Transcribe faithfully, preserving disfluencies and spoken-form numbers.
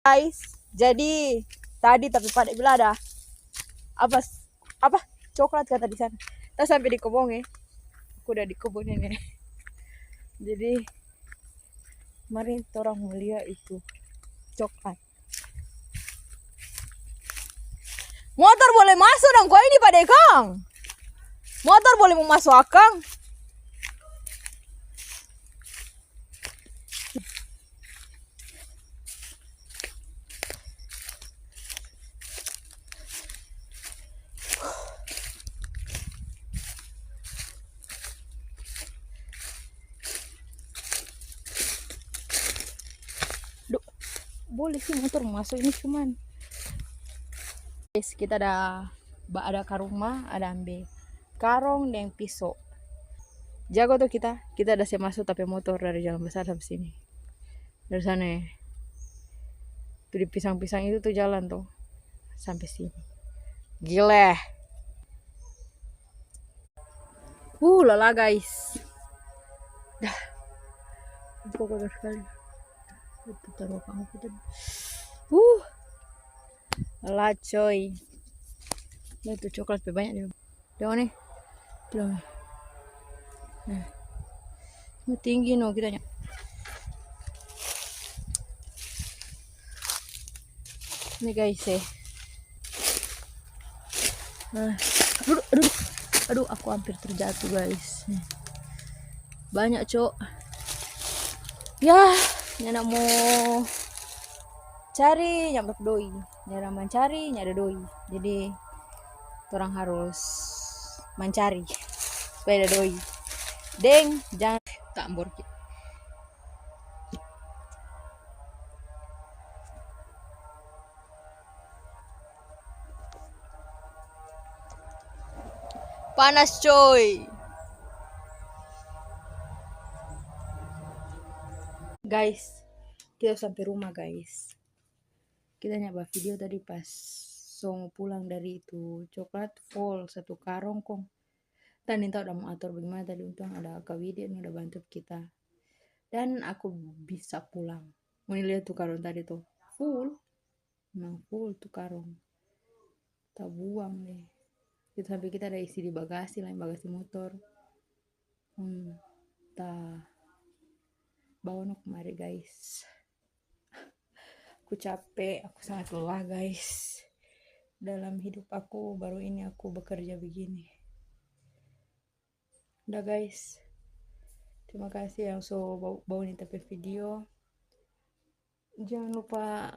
Guys, jadi tadi tapi pada bilang ada apa s-, apa coklat kata di sana. Kita sampai di kobong ya. Aku udah di kobong ini. Jadi mari orang melihat itu coklat. Motor boleh masuk dong, kau ini pada kang. Motor boleh mau masuk akang. Duh, boleh sih motor masuk ini cuman. Guys, kita ada ba-, ada karuma, ada ambe karong deng piso. Jago tuh kita, kita ada se masuk tapi motor dari jalan besar sampai sini. Dari sana ya. Tuh di pisang-pisang itu tuh jalan tuh. Sampai sini. Gile. Uh, lala guys. Dah. Itu kok kotor sekali. Itu taruh apa aku tadi. Uh. Lala coy. Nah, itu coklat pe banyak dia. Tengok nih. Tuh. Nah. Ini tinggi no kita nya. Ini guys eh. Nah. Aduh, aduh. Aduh, aku hampir terjatuh guys. Nih. Banyak, cok. Ya, nyanda mo cari, nyanda dapa doi. Nyanda mancari, nyanda doi. Jadi, torang harus mancari supaya ada doi. Deng, jang tambor ki. Panas, coy. Guys, kita sampe rumah, guys. Kita nya ba video tadi pas so mo pulang dari itu, coklat full satu karong kong. Kita nintau da mo ator bagimana tadi, untung ada Kak Widi no da bantu kita. Dan aku bisa pulang. Ngoni lia tu karong tadi tu, full. Memang full tu karong. Ta buang deh. Itu sampe kita ada isi di bagasi, laeng bagasi motor. Hmm, ta bawa no kemari, guys. Aku cape, aku sangat lelah, guys. Dalam hidup aku, baru ini aku bekerja begini. Udah, guys. Terima kasih yang so bau, bau ni tapi video. Jangan lupa